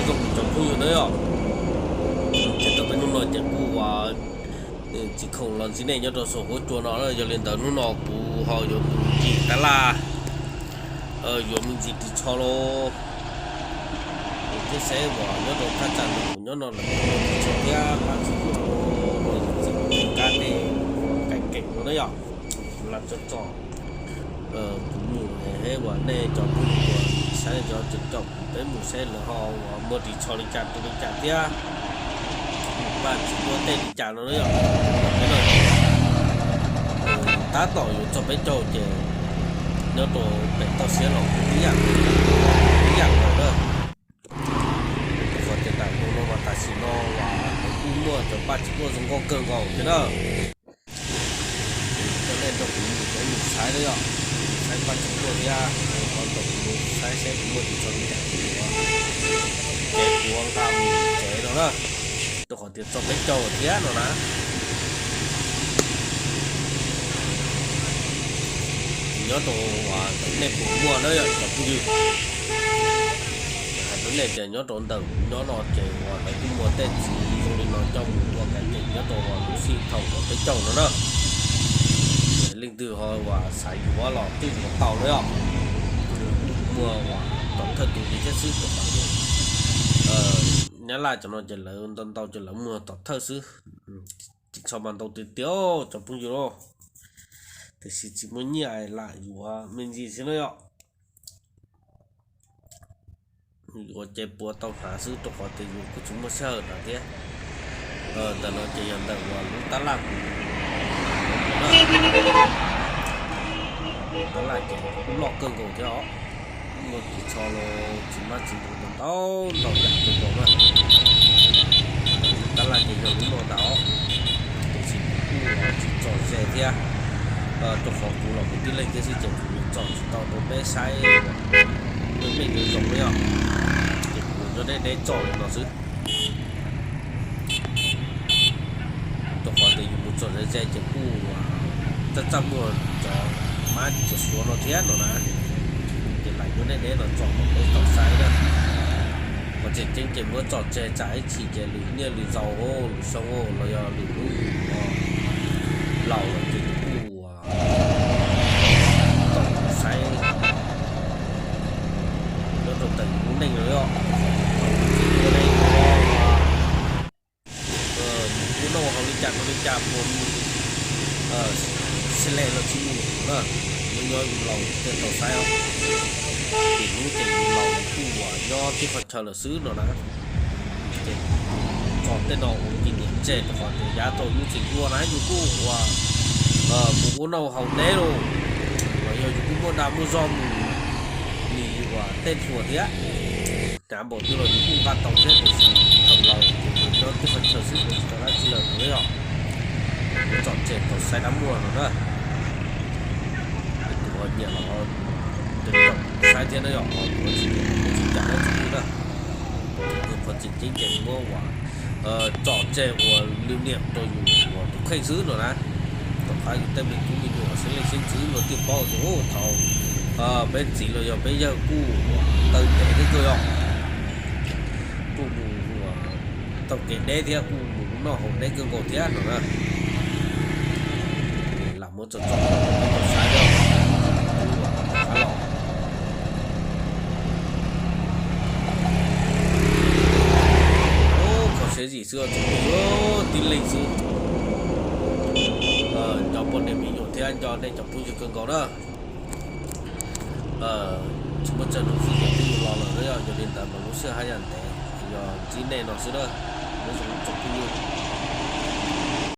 Cov phooj ywg na yom, ces tau peb hnub no ces kuj ua txiv khoom los ntxiv nej nyob rau saum huab cua no na. Yog li ntawd hnub no kuv ho yuav mus ncig tab laj, yuav mus ntxiv ris tsho los thiab seb uas nyob rau thaj tsam nws nyob no lawv ris tsho thiab pab tsis tuaj los ntxiv kab tej kais keem no na yom. Kuv lam tso tso kuv mus es uas nej cov phooj ywg uas saib cov tseem caum peb mus saib lawv ho uas muag ris tsho li cas tu li cas thiab pab tsis tuaj tej li cas no na yom. Tab tom yuav txog peb caug ces nyob rau pem toj siab los kuj tib yam, tib yam nkaus na. Rau qhov tias nram nroog no mas tam sim no uas kuj muaj cov paj tsis tuaj zoo nkauj kawg nkaus thiab na. Coj nej nrog kuv mus saib na yom, saib paj tsis tuaj thiab ho nrog kuv mus saib saib kuv muag ris tsho li cas, ces kuv nqa mus tsev no na. Rau qhov tias txog peb caug thiab no na. Nyob rau uas ntawm nej puas muaj na yom cov phooj ywg. Hais rau nej tias nyob rau ntawm nyob no ces uas lawv kuj muaj tej txiv zoo li no coj mus ua kais keem nyob rau uas lub sij thaum uas peb caug no na. Leej twg ho uas xav yuav los twb yuav tau na yom. Kuj muaj uas tom thawj tus li thiab xwb rau qhov nyab laj cov no ces lawv ntau ntau ces lawv muag tom thawj xwb. Ris tsho mas ntau tiag tiag cov phooj ywg lauj. Tiam sis tsis muaj nyiaj lam yuav me ntsis xwb na yom. Yuav ces puas tau hnav xwb rau qhov tias yus kuj tsis muaj sij hawm hnav thiab. Ntawm no ces yog ntawm uas lub tab laj kuv, tab laj ces kuj loj kawg nkaus thiab os. Muag ris tsho los tsis maj tsis ntuv ntau ntau yam kawg nkaus na. Tab laj ces yog lub no ntag os, tiam sis kuv kuj tsis txom ze thiab. Rau qhov kuv los kuv tib leeg thiab xwb ces kuv txom tsis tau rau peb saib meej meej zoo zoo na yom. Ces kuv nyob deb deb txom li no xwb. Rau qhov tias yus mus txom ze ze ces kuj txaj txaj muag cov mab cov suav no thiab no na. Ces lam nyob deb deb no txom kom peb tau saib na. Qhov tseem ceeb ces muab txom tseg tsam ib chim ces lwm niaj lwm zaus lwm xyoo los yog lwm lub laus lawm ces kuj tau saib nyob rau ntawm lub neej no os. Mus ua noj haus li cas no li cas, puas mus xi le los tsis mus na. Nyob nyob yus laus thiaj tau saib os. Tim hnub ces yus laus kuj uas nyob tib qhov chaw lawm xwb no na. Ces tso tej no ua kis niam tseg rau qhov tias yav thaum yus tseem hluas na yus kuj uas mus ua noj haus deb lauj, los yog yus kuj muaj dag muaj zog mus li uas tej hluas thiab. Hnyav npaum twg los yus kuj nqa tau thiab, tiam sis thaum laus ces yus nyob tib qhov chaw xwb yuav tsis tau dab tsi lawm no os. Kuv txom tseg tau saib dab muag no na. Tus ho nyiam los ho saib thiab na yom, ho tus ho tsis nyiam los tsis cas dab tsi li na. Qhov tseem ceeb ces muab uas txom tseg ua lwm niam rau yus uas tus kheej xwb no na. Tom qab yus tej me tub me nyuam xeeb leej xeeb ntxwv luag thiaj paub tias thaum peb txiv los yog peb yawg kuj uas taw ntev thiab kawg yom, kuj mus uas tau kev deb thiab kuj mus noj haus deb kawg nkaus thiab no na. Lam muab tso tso rau peb tau saib thiab. Qab los kho siab zim xwb, tib leeg xwb. Nco poj niam me nyuam thiab nco nej cov phooj ywg kawg nkaus na. Tsis muaj tsawg hnub xwb ces twb yuav los lawm na yom, yog li ntawd mas lub sij hawm haj yam ntev, yog ntsib nej no xwb na. Nyob zoo tsoom phooj ywg.